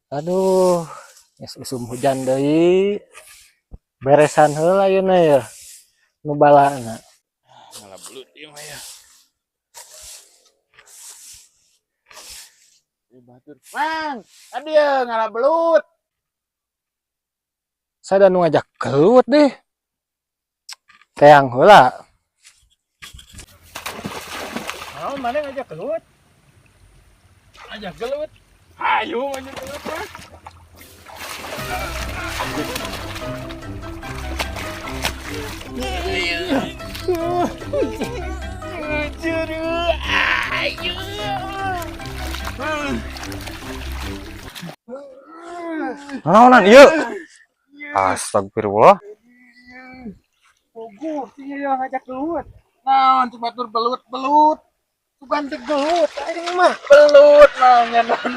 Aduh, geus usum hujan deui. Beresan heula ayeuna ya. Nu balana. Malah belut ieu mah ya. Eh, batur. Mang, tadi ya ngalah belut. Saya nu ngajak gelut deh. Teang heula. Naon mana ngajak gelut? Ngajak gelut. Ayo ngajak gelut mah. Naonan ieu? Astagfirullah. Puguh sih ya ngajak gelut. Naon cuma batur belut-belut. Bukan teh gelut, aing mah. Belut naonnya naon.